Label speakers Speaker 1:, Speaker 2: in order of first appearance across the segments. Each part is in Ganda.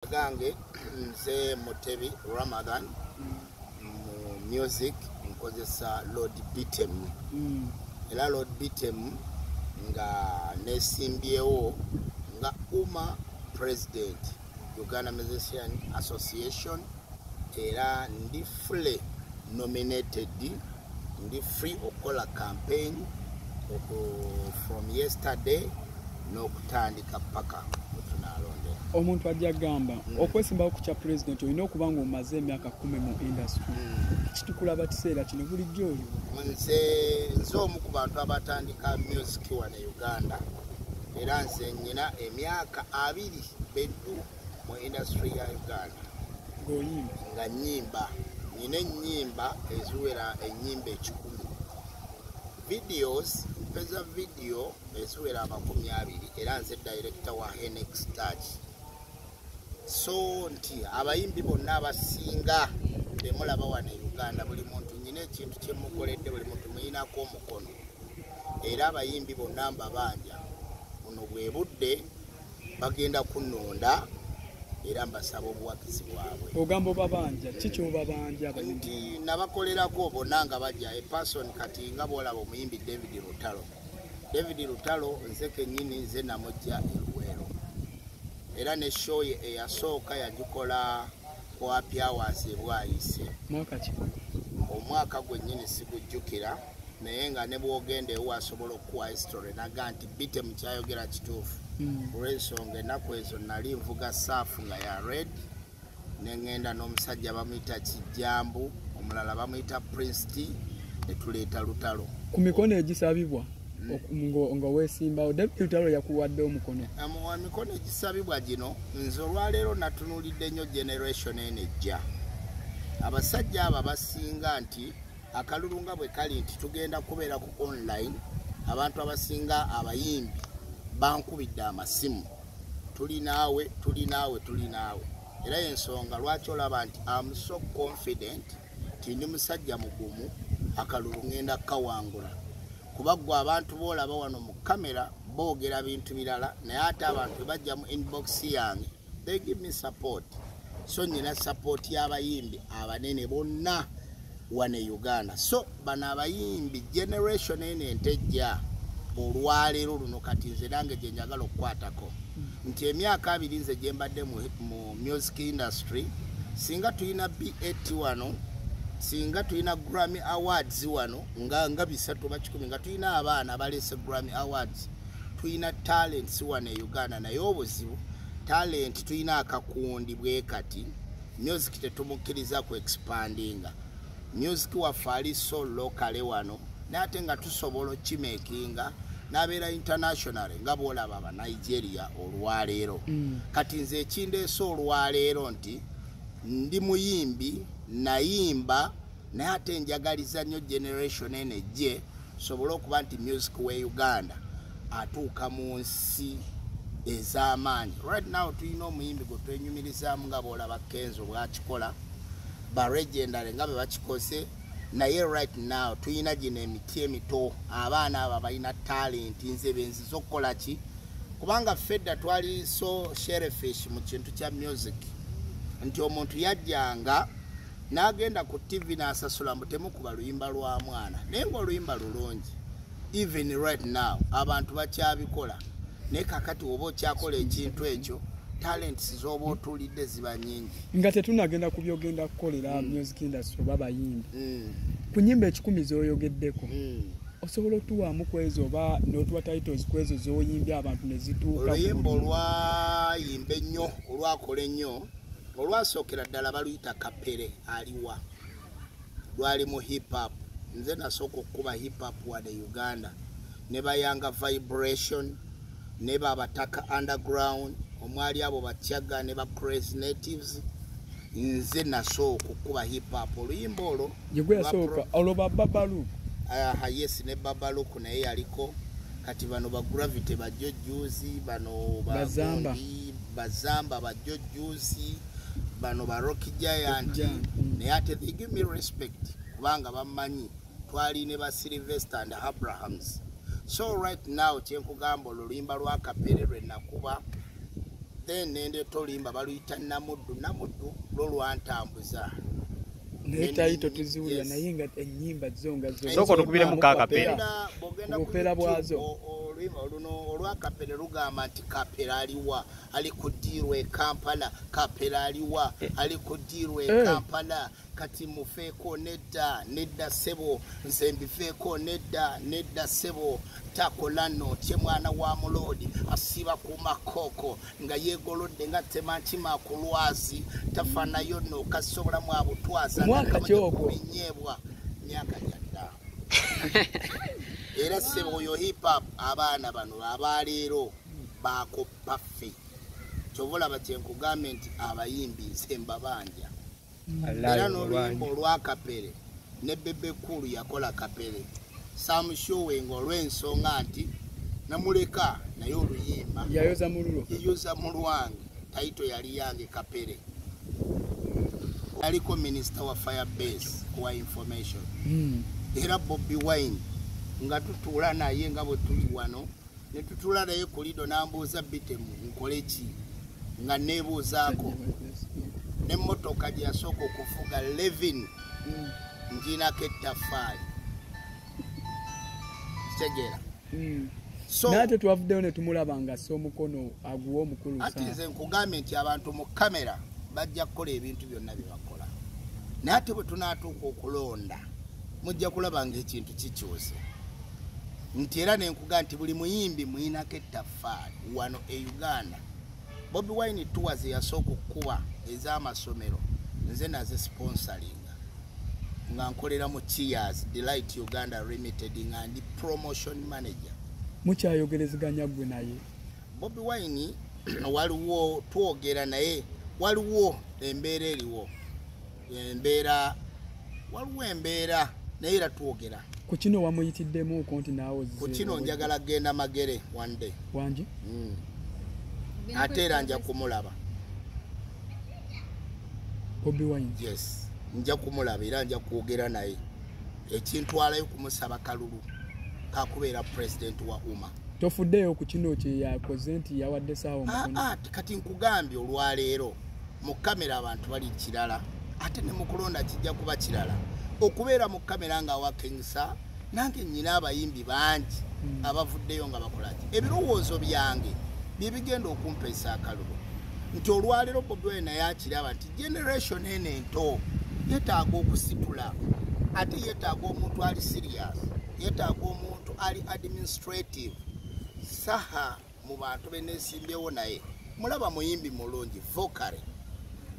Speaker 1: Gange nze Mutebi Ramadan, mu music nkozesa Lord Bitem. Era Lord Bitem nga nesimbyewo nga UMA president, Uganda Musician Association, era ndi fully nominated, ndi free okukola campaign from yesterday n'okutandika paka wetunalondera.
Speaker 2: Omuntu ajja gamba okwesimbawo ku kya president olina okuba nga omaze emyaka 10 mu industry. Kitukulaba kiseera kino bulijjo oliwo?
Speaker 1: Nze omu ku bantu abatandika music wano e Uganda, era nze nyina emyaka 20 beddu mu industry ya Uganda.
Speaker 2: Ng'oyimba?
Speaker 1: Nga nyimba. Nyina ennyimba eziwera ennyimba 100, videos mpeza video eziwera 20, era nze director wa Henex Touch. So nti abayimbi bonna abasinga bemulaba wano e Uganda, buli muntu nyina ekintu kyemukoledde, buli muntu muyinako omukono, era abayimbi bonna mbabanja. Buno bwe budde bagenda kunnonda, era mbasaba obuwagizi bwabwe.
Speaker 2: Ogamba obabanja, ki kyobabanja abayimbi?
Speaker 1: Nti nabakolerako bonna nga bajja e person. Kati nga bwolaba omuyimbi David Lutalo, David Lutalo nze kennyini nze namujja e Luweero, era ne show ye eyasooka yagikola ku Happy Hours ebwayise.
Speaker 2: Mwaka ki?
Speaker 1: Omwaka gwennyini sigujjukira, naye nga ne bwogenda ewo asobola okukuwa history naga nti Bitem kyayogera kituufu. Olw'ensonga ennaku ezo nali nvuga saafu nga ya red, neŋŋenda n'omusajja bamuyita Kijjambu, omulala bamuyita Prince T, ne tuleeta Lutalo.
Speaker 2: Ku mikono egisabibwa nga weesimbawo, David Lutalo yakuwadde omukono?
Speaker 1: Emikono egisabibwa gino, nze olwaleero natunuulidde nnyo generation eno ejja, abasajja abo abasinga nti akalulu nga bwe kali nti tugenda kubeera ku online. Abantu abasinga abayimbi bankubidde amasimu, "Tuli naawe, tuli naawe, tuli naawe." Era yensonga lwaki olaba nti am so confident nti ndi musajja mugumu, akalulu ngenda kukawangula, kuba gwe abantu boolaba wano mu kamera boogera bintu birala, naye ate abantu bwe bajja mu inbox yange, they give me support. So nyina support y'abayimbi abanene bonna wano e Uganda. So bano abayimbi generation eno entejja olwaleero luno, kati nze nange gye njagala okukwatako nti emyaka 20 nze gye mbadde mu music industry, singa tulina BAT wano, singa tulina Grammy Awards wano nga 3 oba 100, nga tulina abaana abalese Grammy Awards. Tulina talents wano e Uganda, naye obuzibu talent tulina akakundi bwe kati, music tetumukkiriza ku expandinga. Music waffe ali so local wano, naye ate nga tusobola okimakinga n'abeera international nga bwolaba aba Nigeria olwaleero. Kati nze ekindeesa olwaleero nti ndi muyimbi, nayimba, naye ate njagaliza nnyo generation eno ejje sobole okuba nti music we Uganda atuuka mu nsi ez'amaanyi. Right now tulina omuyimbi gwe twenyumirizaamu nga bwolaba Kenzo bwakikola, ba legendary nga bwe bakikoze, naye right now tulina gino emiti emito, abaana abo abalina talent. Nze benziza okukola ki? Kubanga fedda twali so selfish mu kintu kya music nti omuntu yajjanga n'agenda ku TV n'asasula mbu temukuba luyimba lwa mwana, naye ngaoluyimba lulungi. Even right now abantu bakyabikola, naye kakati oba okyakola ekintu ekyo, talents z'oba otuulidde ziba nyingi.
Speaker 2: Nga tetunagenda ku byogenda kukolera music industry oba bayimbi, ku nyimba 100 z'oyogeddeko, osobola otuwaamu kwezo oba n'otuwa titles kwezo z'oyimbye abantu ne zituuka?
Speaker 1: Oluyimba olwayimba ennyo, olwakola ennyo, olwasookera ddala baluyita "Kapere Aliwa". Lwali mu hip hop. Nze nasooka okukuba hip hop wano e Uganda ne bayanga Vibration ne Babataka Underground, omwali abo Batyaga ne ba Crazy Natives. Nze nasooka okukuba hip hop, oluyimba olwo.
Speaker 2: Yegwe yasooka olwo ba Babalu?
Speaker 1: Aha, yes, ne Babaluku naye yaliko. Kati bano ba Gravity bajjo juzi bano.
Speaker 2: Bazamba.
Speaker 1: Bazamba bajjo juzi bano ba Rock Giant.
Speaker 2: Giant.
Speaker 1: Naye ate they give me respect kubanga bamanyi twali ne ba Sylvester and Abrahams. So right now kyenkugamba, oluyimba lwa "Kapere" lwe nakuba. Then nendeeta oluyimba baluyita Namuddu. Namuddu lwo lwantambuza.
Speaker 2: Naye title tuziwulira, naye nga ennyimba zo nga zo.
Speaker 3: Sooka otukubiremu kakapera.
Speaker 2: Obupeera bwazo.
Speaker 1: Oluyimba luno olwakapere lugamba nti Kapere aliwa, ali kudiirwa e Kampala. Kapere aliwa, ali kudiirwa e Kampala. Kati mufeeko nedda, nedda ssebo, nze mbifeeko nedda, nedda ssebo. Takola nno kye mwana wa muloodi asiba ku makooko nga yeegolodde nga temankima ku lwazi, tafaanayo nno kasobola mu abutwaza binyeebwa myaka gyadda. Era ssebo oyo hip hop abaana bano abaleero bakoppa ffe. Kyova olaba kye nkugambye nti abayimbi nze mbabanja. Era n'oluyimba olwakapere ne Bebe Cool yakola Kapere, samushowenga olw'ensonga nti namuleka naye oluyimba
Speaker 2: yayoza mululwo,
Speaker 1: yayoza mulwange, title yali yange Kapere. Yaliko minisita wa Firebase wa information. Era Bobi Wine nga tutuula naye nga bwe tuli wano ne tutuula naye ku Lido, n'ambuuza bitemu nkole ki, nga neebuuzaako n'emmotoka gye yasooka okuvuga Levin nginako ettaffaali. Kitegeera?
Speaker 2: So naye twavuddeyo ne tumulaba nga assa omukono aguwa omukulu.
Speaker 1: Ati nze nkugambye nti abantu mu kamera bajja kukola ebintu byonna bye bakola, naye ate bwe tunaatuuka okulonda mujja kulaba ng'ekintu kikyuse. Nti era nenkuga nti buli muyimbi muyinako ettaffaali wano e Uganda. Bobi Wine tour ze yasooka okukuba ez'amasomero nze naze sponsoringa nga nkolera mu Cheers Delight Uganda Limited nga ndi promotion manager.
Speaker 2: Mukyayogerezeganya gwe naye
Speaker 1: Bobi Wine? Waliwo twogera naye, waliwo embeera eriwo, embeera, waliwo embeera, naye era twogera.
Speaker 2: Ku kino wamuyitiddemu ko nti naawe
Speaker 1: ku kino njagala genda Magere one day.
Speaker 2: Wangi?
Speaker 1: Ate era nja kumulaba
Speaker 2: Bobi Wine.
Speaker 1: Yes, nja kumulaba era nja kwogera naye. Ekintwalayo kumusaba kalulu kakubeera president wa UMA.
Speaker 2: Tofuddeyo ku kino kye yakoze nti yawadde saawa omukono?
Speaker 1: Kati nkugambye olwaleero mu kamera abantu bali kirala, ate ne mu kulonda kijja kuba kirala. Okubeera mu kamera nga wakengisa, nange nnyina abayimbi bangi abavuddeyo nga bakola ki, ebirowoozo byange bye bigenda okumpeesa akalulu. Nti olwaleero Bobi Wine naye akiraba nti generation eno ento yeetaaga okusitula, ate yeetaaga omuntu ali serious, yeetaaga omuntu ali administrative. Saha mu bantu beneesimbyewo naye mulaba muyimbi mulungi vocally,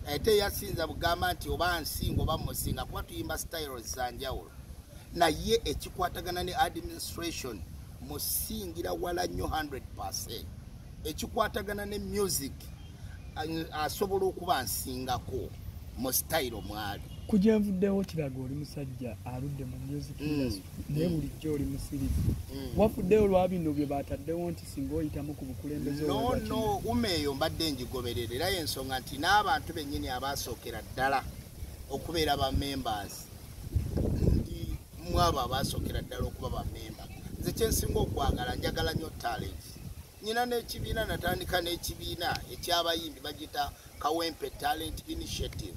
Speaker 1: ate yasinza bugamba nti oba nsinga oba musinga kuba tuyimba styles za njawulo, naye ekikwatagana ne administration musingira wala nnyo 100%. Ekikwatagana ne music asobola okuba nsingako mu style mwali.
Speaker 2: Kujenvuddewo kiraga oli musajja aludde mu music industry, naye bulijjo oli musirifu. Wafuddeyo lwa bino bye bataddewo nti singa oyitamu ku bukulembeze?
Speaker 1: No, no, UMA eyo mbadde ngigoberera, era y'ensonga nti n'abantu bennyini abasookera ddala okubeera ba members, ndi mu abo abasookera ddala okuba ba member. Nze kyensinga okwagala, njagala nnyo talent. Nyina n'ekibiina, natandika n'ekibiina ekyabayimbi bagita Kawempe Talent Initiative.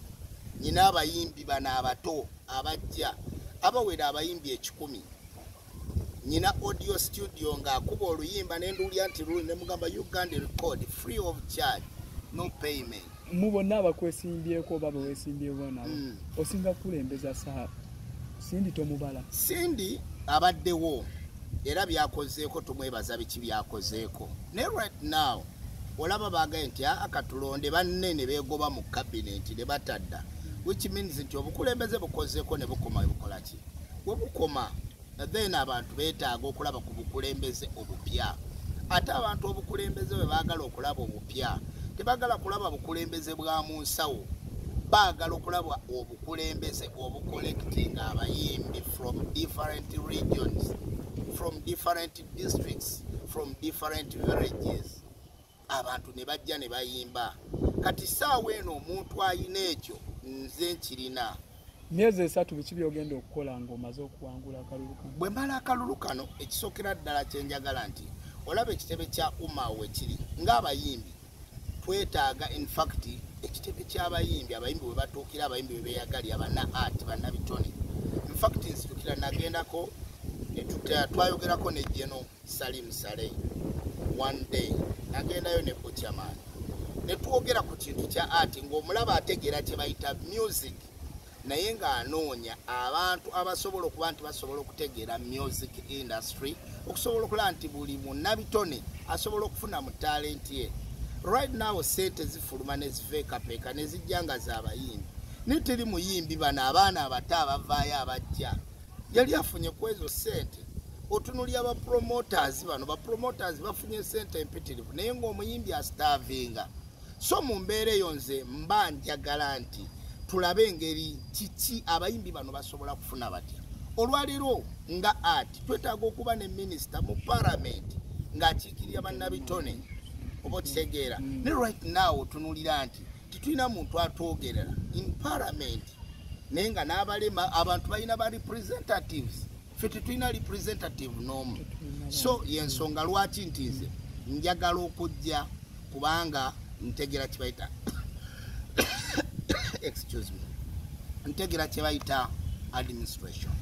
Speaker 1: Nyina abayimbi bano abato abajja abawera abayimbi 100. Nyina audio studio ng'akuba oluyimba nenduulya nti luli ne mugamba Uganda record free of charge, no payment.
Speaker 2: Mu bonna abakwesimbyeko oba beweesimbyewo nabo, osinga kukulembeza Saha? Cindy tomubala?
Speaker 1: Cindy abaddewo era byakozeeko tumwebaza biki byakozeeko, naye right now olaba bagaye nti akatulonde banne ne beegoba mu cabinet ne batadda, which means nti obukulembeze bukozeeko ne bukoma webukola ki webukoma. Then abantu beetaaga okulaba ku bukulembeze obupya, ate abantu obukulembeze bwe baagala okulaba obupya tebaagala kulaba bukulembeze bwa mu nsawo, baagala okulaba obukulembeze obucollecting abayimbi from different regions, from different districts, from different villages. Abantu ne bajja ne bayimba. Kati saawa eno omuntu ayina ekyo nze nkirina.
Speaker 2: Myezi 3 biki byogenda okukola ng'omaze okuwangula akalulu kano?
Speaker 1: Bwe mmala akalulu kano, ekisookera ddala kye njagala nti olaba ekitebe kya UMA we kiri ng'abayimbi Twetaaga in fact ekitebe ky'abayimbi, abayimbi we batuukira, abayimbi we beeyagalira, banna art, bannabitone. In fact nzijukira nagendako twayogerako ne General Salim Saleh one day, nagendayo ne Buchaman ne twogera ku kintu kya art, ng'omulaba ategeera kye bayita music, naye ng'anoonya abantu abasobola okuba nti basobola okutegeera music industry, okusobola okulaba nti buli munnabitone asobola okufuna mu talent ye. Right now sente zifuluma ne ziveekapeeka ne zijja nga z'abayimbi, naye teri muyimbi, bano abaana abato abavaayo abajja yali afunye ku ezo sente. Otunulya ba promoters, bano ba promoters bafunye sente empitirivu, naye ng'omuyimbi astarvinga. So mu mbeera eyo nze mba njagala nti tulabe engeri kiki abayimbi bano basobola kufuna batya. Olwaleero nga art twetaaga okuba ne minisita mu parliament ng'akiikirira bannabitone, oba okitegeera? Ne right now otunulira nti tetulina muntu atwogerera in parliament, naye nga n'abalema abantu balina ba representatives, ffe tetulina representative n'omu. So yensonga lwaki nti nze njagala okujja, kubanga ntegera kibayita, excuse me, ntegera kye bayita administration.